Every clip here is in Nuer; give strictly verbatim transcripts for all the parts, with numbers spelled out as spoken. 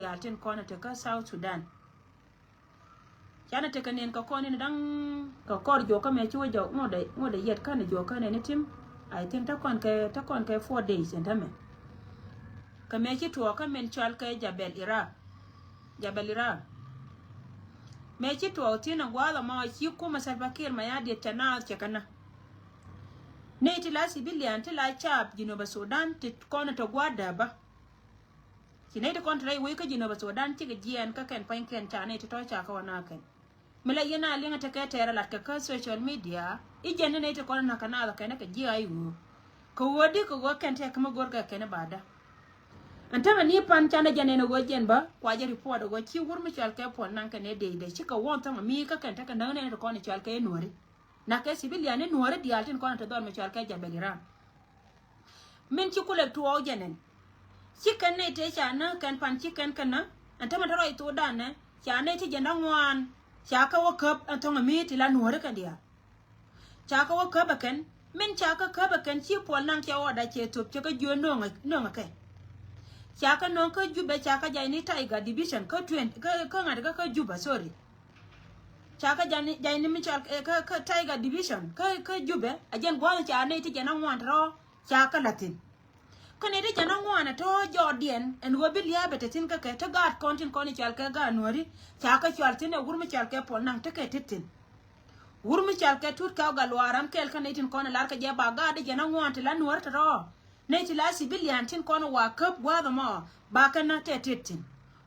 diaal tin kɔn a te kä South Sudan. Canɛ tekɛ nin kɛ kɔn in daŋ kɛ kɔr juɔkä mɛ ci wä jɔk ŋot dɛ, ŋot dɛ yɛt känɛ juɔkä nɛ ni tim. I think te kɔn kɛ, te kɔn kɛ four days in tämɛ. Kɛ mɛ ci tuɔɔkä min cɔal kɛ Jabel Iraq. Jabel Iraq. Mɛ ci tuɔɔk thin a gua̱a̱th ɛmɔ ci kumɛ Salva Kiir Mayardit cɛ naath cɛ kɛ na. Nɛy ti la civilian ti la caap Jinubä Sudan ti kɔn tɔ gua̱a̱th dääpä. Ci nɛy ti kɔn te rɛy wec kä Jinubä Sudan cikɛ jiɛɛn kä kɛn pua̱nykiɛn ca nɛy ti tɔ̱ ca kä wä na kɛn. Mi la yɛn a liŋ tekɛ tɛɛr a lat kɛ kä social media i̱ jɛn ni nɛy ti kɔn nakä naath kɛn kɛ jiɛɛn a i̱ ɣöö kɛ ɣöö di kɛ ɣöö kɛn tɛk kä mi go̱r kɛ kɛn i̱ ba̱a̱dä. Ɛn tämɛ ni pan canɛ jɛn ɛn ɣöö jɛn bä kua jɛ report ɣöö ci wur mi cɔal kɛ Puɔl Naŋ kɛn ɛ dee dee cikɛ wuɔ̱n thäŋ mi kä kɛn tekɛ näk nɛy ti kɔn cɔal kɛ i̱ Nuɔ̱ri. Nakä civilian ni Nuɔ̱ri diaal tin kɔn te dhɔr mi cɔal kɛ Jabel Iran. Min ci kulɛ tuɔɔk jɛn ɛn. Ci kɛn nɛy tëë ca näk kɛn pan ci kɛn kɛn näk ɛn tämɛ te rɔy thokdan nɛ ca nɛy ti jiɛn da̱ŋ ŋuan. Ca kä wä käp ɛn thɔŋ ɛ mi ti la Nuɔ̱ri kɛn diaal. Ca kä wä käp ɛ kɛn min ca kä käp ɛ kɛn ci Puɔl Naŋ cɛ wä da cɛ thop cɛ kä jiö no̱ŋ ɛ, no̱ŋ ɛ kɛ. Ca kä no̱ŋ kä Jubɛ ca kä jay ni Tiger Division kä twenty kä, kä ŋa̱t kä kä Jubɛ, sorry. Ca kä jani, jani mi cɔal, eh, kä, kä Tiger Division kä, kä Jubɛ a jɛn gua̱a̱th ca nɛy ti jɛn a ŋuan tɔ̱ ca kä la̱thin. Kä nɛy ti jɛn a ŋuan a tɔ̱ jɔɔdiɛn ɛn ɣöö bi lia̱a̱bɛ te thi̱n kä kɛ te gaat kɔn tin kɔn i̱ cɔal kɛ gaat Nuɔ̱ri. Ca kä cɔal thi̱n ɛ wur mi cɔal kɛ Puɔl Naŋ tekɛ tet thi̱n. Wur mi cɔal kɛ Tut Kɛw Gatluak ram kɛɛl kä nɛy tin kɔn i̱ lar kɛ jɛ ba gaat di jɛn a ŋuan ti la Nuɔ̱ri tɔ̱. Nɛy ti la civilian tin kɔn wa käp gua̱a̱th ɛmɔ ba kɛn na tɛ tet thi̱n.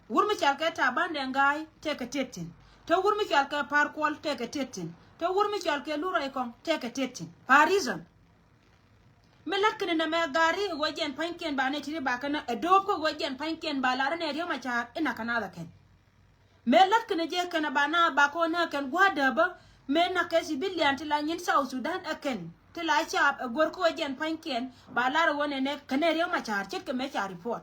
Wur mi cɔal kɛ Taban Deng Gai tɛ kɛ tet thi̱n. Te wur mi cɔal kɛ Par Kuɔl tɛ kɛ tet thi̱n. Te wur mi cɔal kɛ Lurɔy Kɔŋ tɛ kɛ tet thi̱n. Pa reason. Mi lät kɛn nɛ mɛ gari ɣöö jɛn pa̱nykiɛn ba nɛ tiri ba kɛn ɛ do̱o̱p kä ɣöö jɛn pa̱nykiɛn ba lar nɛ Riek Machar inɛ kɛ nath ɛ kɛn. Mëë lät kɛn jɛ kɛn a ba na ba kɔn nä kɛn gua̱däbä. Mëë na kɛ civilian ti la nyin South Sudan ɛ kɛn ti la caap ɛ go̱r kä ɣöö jɛn pa̱nykiɛn ba lar ɣöö nɛ nɛ kɛn ɛ Riek Machar ce̱tkɛ mëë ca report.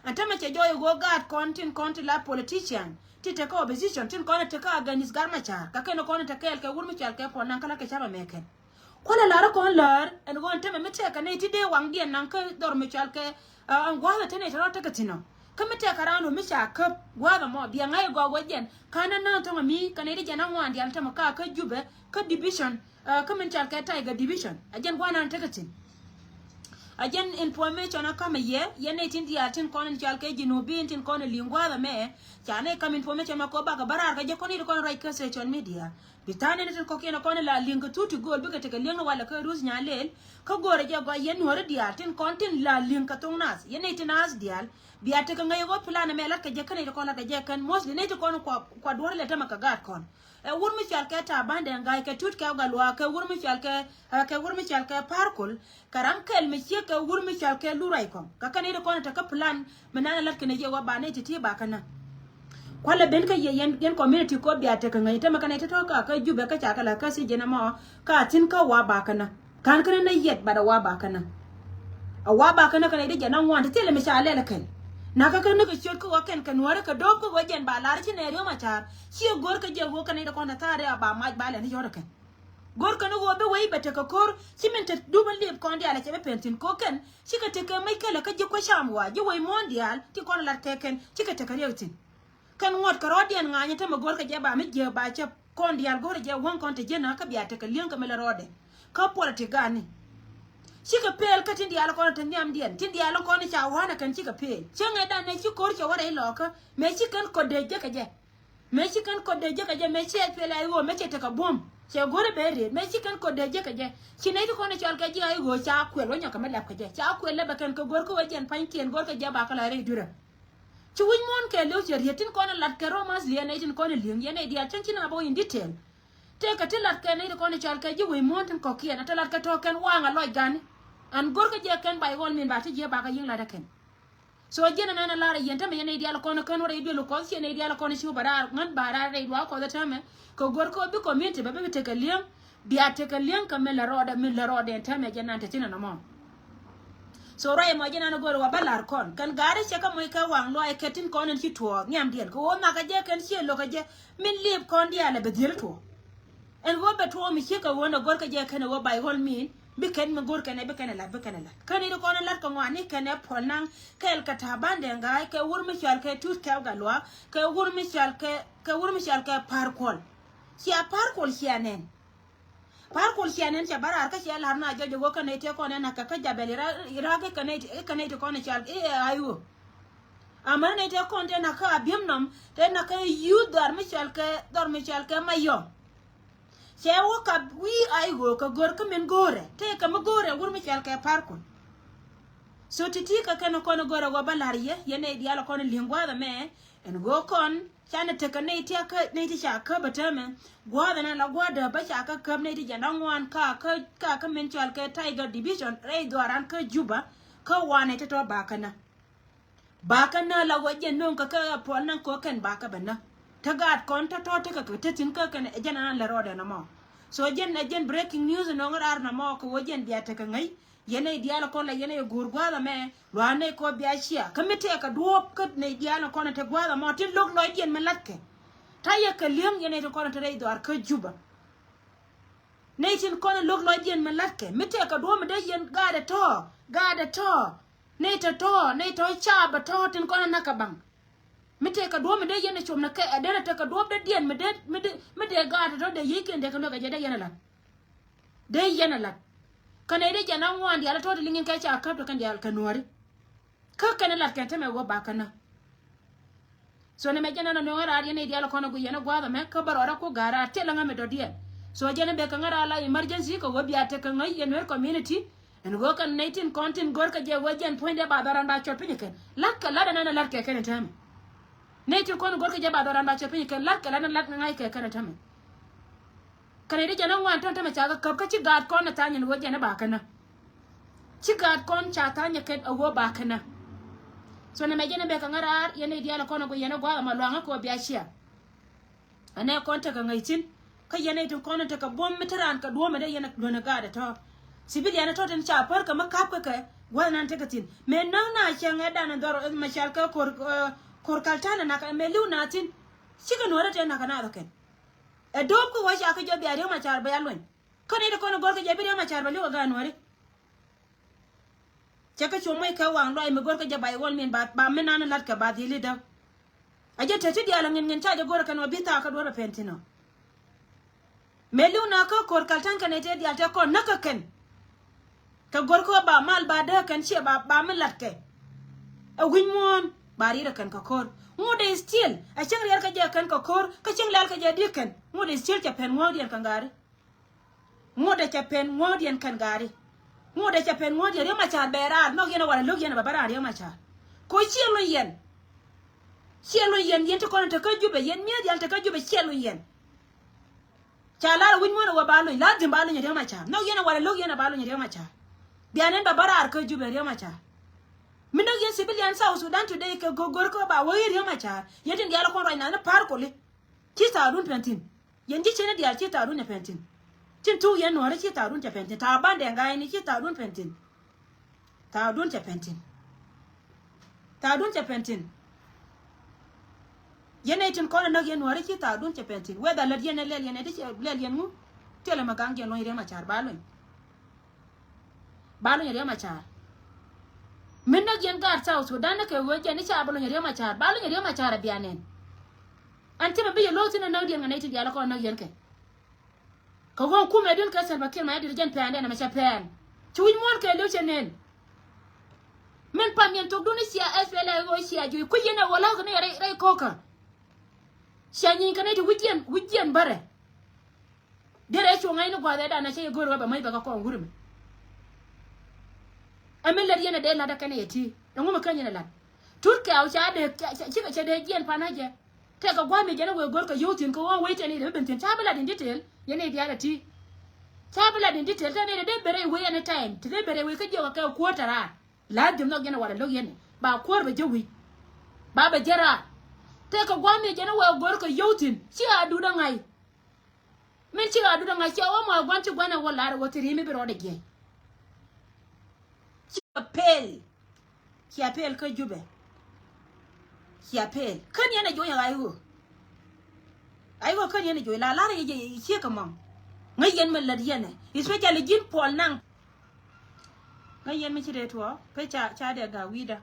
Ɛn tämɛ cɛ jɔɔc ɛ ɣöö gaat kɔn tin kɔn ti la politician ti tekɛ opposition tin kɔn ɛ tekɛ against Gat Machar kä kɛn kɔn ɛ tekɛ ɛl kɛ wur mi cɔal kɛ Puɔl Naŋ kä la kɛ ca̱p American. Kualɛ lar kɔn lär ɛn ɣöö ɛn tämɛ mi tɛkɛ nɛy ti dee waŋdiɛn naŋ kä dhɔr mi cɔal kɛ, ah, ɛn gua̱a̱th ɛ te nɛy te rɔ tekɛ thi̱n ɔ. Kä mi tɛkɛ raan ɣöö mi ca käp gua̱a̱th ɛmɔ bia ŋa̱c ɛ gɔaa ɣöö jɛn ka̱n ɛ nään thɔ̱ŋ ɛ mi kɛ nɛy ti jɛn a ŋuan diaal tämɛ ka kä Jubɛ kä division, ah, kä min cɔal kɛ Tiger Division. Ɛ jɛn gua̱a̱th naan tekɛ thi̱n. A jɛn information a kamɛ yɛ, yɛn nɛy tin diaal tin kɔn in cɔal kɛ Jinubin tin kɔn in li̱ŋ gua̱a̱th ɛmɛ. Ca nɛy kam information mɛ kɔ bakɛ bä raar kɛ jɛ kɔn in kɔn in ruac kä social media. Bi tha̱a̱n in tin kɔkiɛn kɔn in la li̱ŋ kɛ thut ti gööl bikɛ tekɛ li̱ŋ ni walɛ kä Ruth Nyalel. Kä göörä jɛ gɔaa yɛn Nuɔ̱ri diaal tin kɔn tin la li̱ŋ kɛ thoŋ nath. Yɛn nɛy tin nath diaal. Bia tekɛ ŋäc ɣöö plan ɛmɛ lat kɛ jɛ kä nɛy ti kɔn lat kɛ jɛ kɛn mostly nɛy ti kɔn kua, kua duɔ̱r lɛ tämɛ kɛ gaat kɔn. Ɛ wur mi cɔal kɛ Taban Deng Gai kɛ Tut Kɛw Gatluak kɛ wur mi cɔal kɛ, ɛ, kɛ wur mi cɔal kɛ Par Kuɔl. Kɛ ram kɛl mi ciek kɛ wur mi cɔal kɛ Lurɔy Kɔŋ. Kä kɛn i̱ ti kɔn ɛ te kä plan mi nan ɛ lät kɛn ɛ yɛ wä ba nɛy ti ti ba kɛn ɛ. Kualɛ ben kä yɛ yɛn, yɛn community kɔ bia tekɛ ŋäc tämɛ kɛn ɛ ti tɔ̱ kä, kä Jubɛ kä ca kɛ la kä thiec jɛn ɛmɔ. Kä a thi̱n kä wa ba kɛn ɛ. Ka̱n kɛn ɛ nɛ yɛt bat ɛ wa ba kɛn ɛ. Ɛ wa ba kɛn ɛ kɛn ɛ ti jɛn ɛ ŋuan ti thilɛ mi ca lɛl ɛ kɛn. Nakä kɛn ni kɛ ciöt kä wä kɛn kɛ Nuɔ̱ri kɛ do̱p kä wä jɛn ba lar ci nɛ Riek Machar. Ciɛ go̱r kä jɛ wä kɛn ɛ ti kɔn ɛ tha̱a̱r ɛ a ba mac ba lɛn ti yɔt ɛ kɛn. Go̱r kɛn ɣöö bi wec bɛ tekɛ ko̱r ci min te dup in liep kɔn diaal a cɛ bi pɛn thi̱n ko̱ kɛn cikɛ tekɛ mec kɛlɛ kä ji̱ kuec cam wa ji̱ wec muɔ̱ɔ̱n diaal ti kɔn lat kɛ kɛn cikɛ tekɛ riɛk thi̱n. Kɛn ŋuɔ̱t kɛ rɔɔdiɛn ŋa̱a̱nyɛ tämɛ go̱r kɛ jɛ ba mi jiääk ba cɛ kɔn diaal go̱r jɛ wäŋ kɔn te jiäk na kä bia tekɛ li̱eŋ kɛ mi la rɔɔdɛ. Kä puɔl ti ga̱a̱ni. Cikɛ pëël kä tin diaal kɔn te nhiamdiɛn tin diaal kɔn ca wa̱a̱n ɛ kɛn cikɛ pëël cä ŋɛ̈tdan nɛ ci ko̱r cɛ wä rɛy lɔɔkä mëë ci kɛn kɔt dee jek kɛ jɛ. Mëë ci kɛn kɔt dee jek kɛ jɛ mëë ci ɛ piɛl a i̱ ɣöö mëë cɛ tekɛ buɔ̱m cɛ go̱rɛ bee rëët mëë ci kɛn kɔt dee jek kɛ jɛ. Ci nɛy ti kɔn ɛ cɔal kɛ ji̱ a i̱ ɣöö ca kuɛl wä nyɔk kɛ mi lɛp kɛ jɛ ca kuɛl lɛp ɛ kɛn kɛ go̱r kä wee jɛn pa̱nykiɛn go̱r kɛ jɛ ba kä la rɛy dui̱rä. Ci wi̱c muɔ̱ɔ̱n kɛɛliw cɛ riet tin kɔn ɛ lat kɛ romas liɛn nɛy tin kɔn ɛ li̱eŋ yɛn nɛy diaal cäŋ ci na bä in detail. Tëëkɛ ti lat kɛ nɛy ti kɔn ɛ cɔal kɛ ji̱ wi̱c muɔ̱ɔ̱n tin kɔ̱kiɛn ɛ te lat kɛ tɔ̱ kɛn waŋ ɛ lɔc gani. An go̱r kɛ jɛ kɛn bay ɣɔl min ba ti jiɛ ba kɛ yi̱ŋ lat ɛ kɛn. So jiɛn ɛn ɛn ɛ lar ɛ yɛn tämɛ yɛn nɛy diaal kɔn kän wä rɛy duël kɔth ciɛ nɛy diaal kɔn ci wä ba raar ŋän ba raar rɛy duaak kɔth ɛ tämɛ. Kɛ go̱r kä bi community bɛ bi tekɛ li̱eŋ bia tekɛ li̱eŋ kɛ mi la rɔɔdɛ mi la rɔɔdɛ ɛn tämɛ jɛn nan te thin ɛn ɛmɔ. So ruac ɛmɔ jɛn nan ɛ go̱r ɛ wa bä lar kɔn kɛn gaari cɛ kä moc kɛ waŋ luac kɛ tin kɔn ɛn ci tuɔɔk nhiamdiɛn kɛ ɣöö nhakɛ jɛ kɛn ciɛ lo̱kɛ jɛ min liip kɔn diaal ɛ bɛ dhiel tuɔɔk. Ɛn ɣöö bɛ tuɔɔk mi ciek kɛ ɣöö nɛ go̱r kɛ jɛ kɛn ɛ ɣöö bay ɣɔl min Bi kɛn mi go̱r kɛn ɛ, bi kɛn ɛ lat, bi kɛn ɛ lat. Kä nɛy ti kɔn ɛ lat kɛ ŋɔaani kɛn ɛ Puɔl Naŋ kɛɛl kɛ Taban Deng Gai, kɛ wur mi cɔal kɛ Tut Kɛw Gatluak, kɛ wur mi cɔal kɛ, kɛ wur mi cɔal kɛ Par Kuɔl. Cia Par Kuɔl cia nɛn. Par Kuɔl cia nɛn, cia bä raar kä cia la̱r na jɔc ɛ ɣöö kɛ nɛy tëë kɔn ɛ nak kɛ kä Jabɛl Irak, Irak kɛ nɛy ti, kɛ nɛy ti kɔn ɛ cɔal i̱ ɛ IO. Amäni nɛy tëë kɔn tëë nak kä Abiemnɔm, tëë nak kä youth dhɔr mi cɔal kɛ, dhɔr mi cɔal kɛ Mayɔm. Cɛ wä kap wi̱i̱ IO kɛ gör kä min go̱o̱rɛ, tëë kɛ mi go̱o̱rɛ wur mi cɔal kɛ Par Kuɔl. So ti̱ti̱ kɛ kɛn kɔn go̱o̱rɛ ɣöö bä la̱r yɛ, yɛn nɛy diaal kɔn li̱eŋ gua̱a̱th ɛmɛ, ɛn ɣöö kɔn canɛ tekɛ nɛy ti a kä, nɛy ti ca käp ɛ täämɛ. Gua̱a̱th ɛn ala gua̱a̱th dääpä ca kä käp nɛy ti jiɛn da̱ŋ ŋuan ka kä, ka kä min cɔal kɛ Tiger Division rɛy dhuaaran kä Juba, kä wanɛ ti tɔ̱ bakä nä. Bakä nä la wä jɛn nööŋ kä kä Puɔl Naŋ kɛ ɣöö kɛn bakä bɛ nä. Te gaat kɔn tɔ̱tɔ̱ tekɛ kɛ te thi̱n kä kɛn ɛ jɛn an lɛ rɔɔdɛ nɔmɔ. So jɛn ɛ jɛn breaking news nööŋ raar nɔmɔ kɛ ɣöö jɛn bia tekɛ ŋäc. Yɛn nɛy diaal kɔn la yɛn nɛy go̱o̱r gua̱a̱th ɛmɛ, lua̱a̱n nɛy kɔ bia cia. Kä mi tɛkɛ duɔ̱ɔ̱p kä nɛy diaal kɔn te gua̱a̱th ɛmɔ tin lo̱k lɔcdiɛn mi la̱tkɛ. Ta̱yɛ kɛ li̱eŋ yɛn nɛy tin kɔn te rɛy dhuaar kä Juba. Nɛy tin kɔn lo̱k lɔcdiɛn mi la̱tkɛ. Mi tɛkɛ duɔ̱ɔ̱p mi dee yɛn gaat ɛ tɔ̱, gaat ɛ tɔ̱. Nɛy tɔ̱tɔ̱, nɛy tɔ̱ caap ɛ tɔ̱ tin kɔn ɛ näk kɛ baŋ. Mi tëëkɛ duɔ̱ɔ̱p mi dee yɛn ɛ com nɛ kɛ, ɛ dee nɛ tekɛ duɔ̱ɔ̱p dee diɛn mi dee, mi dee, mi dee gaat ɛ tɔ̱ dee yiëëc kiɛn dee kɛ luɛk ɛ jɛ dee yɛn ɛ la̱t. Dee yɛn ɛ la̱t. Kä nɛy dee jɛn a ŋuan diaal ɛ tɔ̱ ti liŋ in kɛ ca käp tɔ kɛn diaal kɛ nuääri. Kä kɛn ɛ la̱t kɛn tämɛ ɣöö bakä nä. So nɛ mɛ jɛn ɛn anɔŋ ɛ raar yɛn nɛy diaal kɔn ɛ gui yɛn ɛ gua̱a̱th ɛmɛ kä bä rɔɔdɛ ku ga̱a̱r raar thilɛ ŋäm ɛ dɔ̱diɛn. So jɛn ɛ bek kɛ ŋäraar la emergency kɛ ɣöö bia tekɛ ŋäc yɛn Nuer community. Ɛn ɣöö kɛn nɛy tin kɔn tin go̱r kɛ jɛ ɣöö jɛn puɔ̱nydɛ ba dhɔran ba cuɔt piny kɛn. La̱t kɛ la̱t ɛn ɛn ɛ la̱t kɛ kɛn ɛ täämɛ. Nɛy tin kɔn go̱r kɛ jɛ ba dhɔran ba cuɔt piny kɛn, la̱t kɛ la̱t ɛn la̱t ŋa̱c kɛ kɛn ɛ täämɛ. Kɛn nɛy ti jɛn ɛ ŋuan tɔ̱n täämɛ ca kɛ käp kä ci gaat kɔn ɛ tha̱a̱ny ɛn ɣöö jɛn ɛ ba kɛn ɛ. Ci gaat kɔn ca tha̱a̱ny ɛ kɛn ɛ ɣöö ba kɛn ɛ. So nɛ mɛ jɛn ɛ bek kɛ ŋäraar yɛn nɛy diaal ɛ kɔn ɛ gui yɛn ɛ gua̱a̱th ɛmɔ lua̱ŋä kɛ ɣöö bia cia. Anɛ kɔn tekɛ ŋäc thi̱n. Kä yɛn nɛy tin kɔn tekɛ buɔ̱m mi te raan kɛ duɔ̱ɔ̱mɛ dee yɛn luɔ̱n ɛ gaat ɛ tɔ̱. Civilian ɛ tɔ̱ tin ca pär kɛ mi ka̱p kɛ kɛ gua̱th nan tekɛ thi̱n. Mëë näk na cɛ ŋɛ dan ɛ dhɔr ɛ mɛ cɛl kɛ ko̱r, eh, ko̱r kaltanɛ nak ɛ mëë li̱w na thi̱n. Cikɛ nuɔ̱ɔ̱rä tëë nak ɛ naath ɛ kɛn. Ɛ do̱o̱p kä wä ca kä jɔp bia Riek Macar bɛ ya luɔ̱ny. Kä nɛy ti kɔn ɛ gɔ̱r kä jɛ bi Riek Macar bɛ li̱w ɛ gaat nuɔ̱ɔ̱ri. Cɛ kä cuɔ̱ŋ mɔc kɛ waŋ luaac mi go̱rkɛ jɛ by all means ba, ba mi nan la̱tkɛ ba dhil i̱ däk. A jɛ te ti diaal a ŋi̱n ŋi̱n ca jɛ go̱rɛ kɛn ɔ bi thaak kä duɔ̱rɛ pɛn thi̱n ɔ. Mëë li̱w na kä ko̱r kalta̱ŋ kɛn ɛ tëë diaal tɛ kɔn näk kä kɛn. Kɛ go̱rkɛ ɔ ba mal ba däk kɛn ciɛ ba, ba mi la̱tkɛ. Ɛ wi̱c muɔ̱ɔ̱n ba riet ɛ kɛn kɛ ko̱r. Ŋot ɛ still ɛ cäŋ riɛr kɛ jɛ kɛn kɛ ko̱r kä cäŋ lɛl kɛ jɛ di̱k kɛn. Ŋot ɛ still cɛ pɛn ŋuɔ̱ɔ̱kdiɛn kɛ ŋa̱ri. Ŋuɔ̱t ɛ cɛ pɛn ŋuɔ̱ɔ̱diɛn kɛn gaari. Ŋuɔ̱t ɛ cɛ pɛn ŋuɔ̱ɔ̱diɛn Riek Macar bɛ raar nhɔk yɛn ɛ wala lo̱k yɛn ɛ bɛ bä raar Riek Macar. Ko ciɛ luny yɛn. Ciɛ luny yɛn, yɛn ti kɔn te kä Jubɛ, yɛn mi̱eth yɛn te kä Jubɛ ciɛ luny yɛn. Ca lar ɛ wi̱c muɔ̱ɔ̱n ɛ wä ba luny, la dhim ba luny Riek Macar. Nhɔk yɛn ɛ wala lo̱k yɛn ɛ ba luny Riek Macar. Bia nɛn bɛ bä raar kä Jubɛ Riek Macar. Mi nhɔk yɛn civilian South Sudan today kɛ go̱r go̱r kä ba wä i̱ Riek Macar. Yɛn tin diaal ɛ kɔn ruac na ni pa̱a̱r koli. Ci thaakdun pɛn thi̱n. Yɛn ji̱ ceni diaal ci thaakdun cɛ pɛn thi̱n. Cin thuk yɛn nuɔ̱ɔ̱ri ci thaakdun cɛ pɛn thi̱n. Taban Deng Gai ni ci thaakdun pɛn thi̱n. Thaakdun cɛ pɛn thi̱n. Thaakdun cɛ pɛn thi̱n. Yɛn nɛy tin kɔn ɛ näk yɛn nuɔ̱ɔ̱ri ci thaakdun cɛ pɛn thi̱n. Whether lät yɛn ɛ lɛl yɛn ɛ ti cɛ lɛl yɛn ŋu. Thilɛ mɛ gaŋ jɛn luɔ̱ny Riek Macar ba luɔ̱ny. Ba luɔ̱ny Riek Macar. Min näk yɛn gaat South Sudan ni kɛ ɣöö jɛn ni ca bi luɔ̱ny Riek Macar. Ba luɔ̱ny Riek Macar ɛ bia nɛn. Ɛn thimɛ bi yɛ lo̱k thi̱n ɛ näk diɛn kɛ nɛy tin diaal ɛ kɔn näk yɛn kɛ. Kɛ ɣöö kumɛ dun kɛ Salva Kiir Mayardit jɛn pɛn dɛn ɛmɛ cɛ pɛn. Ci wi̱c muɔ̱ɔ̱n kɛɛliw cɛ nɛn. Min pam yɛn thokdun i̱ cia S P L A ɣöö cia juɔc kui̱c yɛn ɛ ɣöö la̱a̱k ni rɛy, rɛy ko̱kä. Cia nyieny kɛ nɛy ti wi̱c yɛn, wi̱c yɛn bärɛ. Derɛ cuɔ̱ŋ ŋa̱cni gua̱a̱th ɛ dan a cä yɛ go̱o̱r ɣä bɛ mäc bɛ kɛ kɔn wurɛ mɛ. Ɛ mi lät yɛn ɛ dee la̱t ɛ kɛn ɛ yɛ ti. Ɛŋu mi ken yɛn ɛ la̱t? Tut kɛɛw ca dee, ca, ca, cikɛ cɛ dee jiɛn pan a jɛ. Tɛkɛ gua̱a̱th mi jɛn ɛ wëë go̱r kɛ yio̱w thi̱n kɛ ɣöö wec tɛn i̱ dee ben thi̱n. Ca bi lat in detail, yɛn ɛ diaal ɛ ti. Ca bi lat in detail, tɛn i̱ dee ben rɛy wec any time. Ti dee ben rɛy wec kä jiɔk ɛ kɛ kuäär tɛ raar. La dhim nhɔk yɛn ɛ wal ɛ lo̱k yɛn ɛ. Ba kuäär bɛ jɛ wi̱c. Ba bɛ jɛ raar. Tɛkɛ gua̱a̱th mi jɛn ɛ wëë go̱r kɛ yio̱w thi̱n. Ci a dut ɛ ŋa̱c. Min ci ɣaa dut ɛ ŋa̱c ciɛ wä mɔ ɛ gua̱n ci gua̱n ɛ wä lar ɛ wä thiri̱ mi bi rɔɔdɛ jiɛc. Cia pel. Cia pel kä Jubɛ. Cia pel. Kän yɛn ɛ jo̱o̱ny ɛ ɣaa i̱ ɣöö. Ɣaa i̱ ɣöö kän yɛn ɛ jo̱o̱ny la lar ɛ yɛ jɛ ciek ɛ mɔŋ. Ŋäc yɛn mi lät yɛn ɛ. Especially ji̱n Puɔl Naŋ. Kä yɛn mi ci dee tuɔɔk pɛ ca, ca dee ga̱a̱ wi̱i̱dä.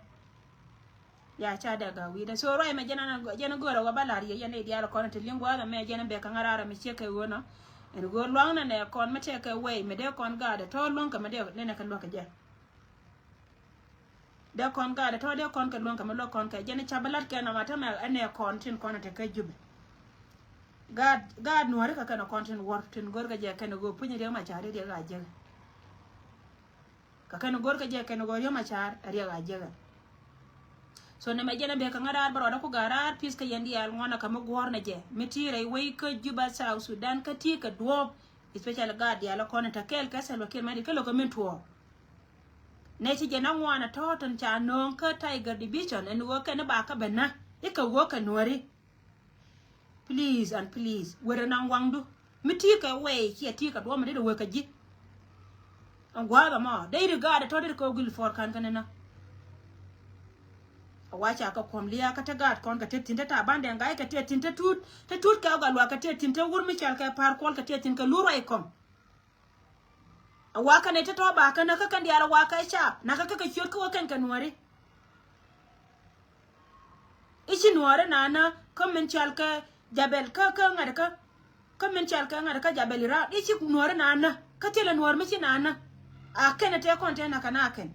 Ya ca dee ga̱a̱ wi̱i̱dä. So ruac mɛ jɛn an, jɛn go̱o̱rä wä ba la̱r yɛ yɛn i̱ diaal kɔn ti liŋ gua̱a̱th ɛmɛ jɛn bɛ kä ŋa̱raar ɛmɛ ciek kɛ ɣöö nɔ. Ɛn ɣöö lua̱ŋnɛ nɛ kɔn mi tɛk kɛ wɛy mi dee kɔn gaatdɛ tɔ̱ luäŋ kɛ mi dee nɛnɛ kɛ luäk kɛ jɛ. Dee kɔn gaatdɛ tɔ̱ dee kɔn kɛ luäŋ kɛ mi luäk kɔn kɛ jɛn ca bi la̱t kɛ nɔmɔ tämɛ ɛnɛ kɔn tin kɔn ɛ te kä Jubɛ. Gaat, gaat nuɔ̱ɔ̱ri kɛ kɛn ɛ kɔn tin wuɔ̱r tin go̱o̱r kɛ jɛ kɛn ɛ ɣöö puny riɛk ma ca dee riɛk a jek. Kä kɛn go̱r kä jɛ kɛn go̱r yom a car a riɛk a jekɛ. So nɛmɛ jɛn a bek kä ŋa̱ raar bä rɔɔdä ku ga̱a̱ raar pi̱th kä yɛn diaal ŋuɔ̱nä kä mi guɔ̱ɔ̱r nɛ jɛ mi ti rɛy wec kä Juba South Sudan kä ti kɛ duɔ̱ɔ̱p, especially gaat diaal a kɔn in te kɛɛl kɛ Salva Kiir Mayardit kä lo̱k kä min tuɔɔk. Nɛ ci jɛ na ŋuan a tɔ̱ tɔn ca nööŋ kä Tiger Division ɛn ɣöö kɛn ba kä bɛ na i̱ kɛ ɣöö kɛ nuääri. Please and please, wërɛ naŋ waŋdu mi ti kɛ wɛy kiɛ ti kɛ duɔ̱ɔ̱p mi dee wek kɛ ji̱. Ɛn gua̱a̱th ɛmɔ dee ri gaat ɛ tɔ̱ dee kɛ wä guil puɔr ka̱n kɛn ɛnä. A waca kɛ kuɔm lia̱a̱ kä te gaat kɔn kɛ te thi̱n te ta̱a̱ bandɛ ŋa̱c kɛ te thi̱n te tuut te tuut kɛ ɣä gat luaak kɛ te thi̱n te wur mi cɔal kɛ pa̱a̱r kuɔl kɛ te thi̱n kɛ lur ruac kɔm. A wakä ni te tɔ̱ ba kä näk kä kɛn diaal a wakä ɛ caap nakä kä kɛ ciöt kä wä kɛn kɛ nuääri. I̱ ci nuääri nanä kä min cɔal kɛ Jabɛl kä kä ŋa̱t kä kä min cɔal kɛ ŋa̱t kä Jabɛl Irak i̱ ci nuääri nanä kä thilɛ nuäär mi ci nanä. A kɛn ɛ tëë kɔn tëë nakä na kɛn.